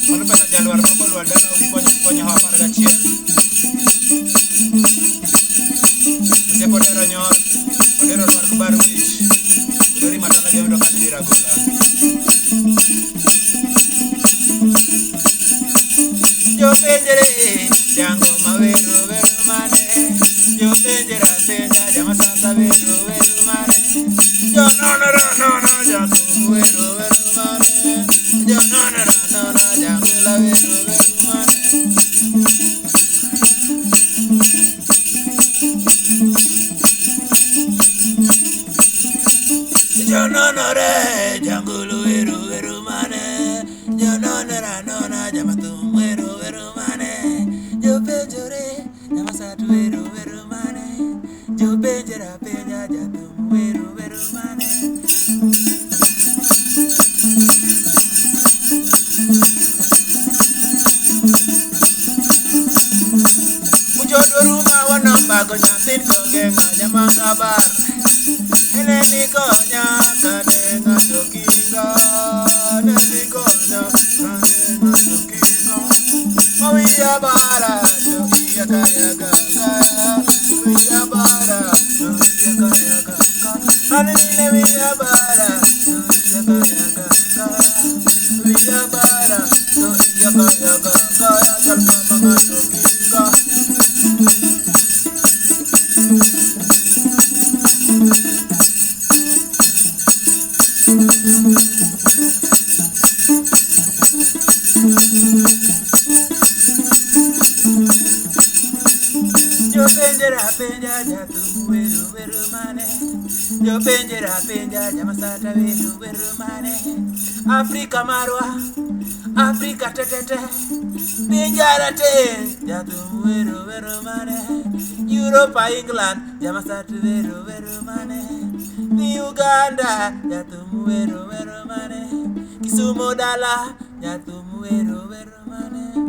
Mano pesa jalwar ma kolwar dala ukikonyo tikonyo hawa 11. Osiepo odero nyor, odero lwar kubar wich, oderi matala geudo kanyo dir agola. Jopenjre, jango mawero wero mane, jopenjra penja jamasasa wero wero mane, jononora nona jathum wero wero mane, jononora nona jangula wero wero mane. Jononore jangulu wero wero mane, jononora nona jamathum wero wero mane, jopenjore jamasat wero wero mane, jopenjra penja jathum wero wero mane. Muchodoruma wanombago nyathin kogeng'o jamanga bar. Eneni konya kane ng'ato kingo, eneni konya kane ng'ato kingo. Mawiya bara to iya kaya ga kaya, wiya bara to iya kaya ga kaya. Anile wiya bara to iya kaya ga kaya, wiya bara to iya kaya ga kaya. Chal kama ng'ato kingo. Jopenjera penja jathum wero wero mane, jopenjera penja jamasata wero wero mane. Afrika marwa, Afrika tetete, pinjara te, jathum wero wero mane. Europa England, jamasata wero wero mane. Ni Uganda, jathum wero wero mane. Kisumu dala, jathum wero wero mane.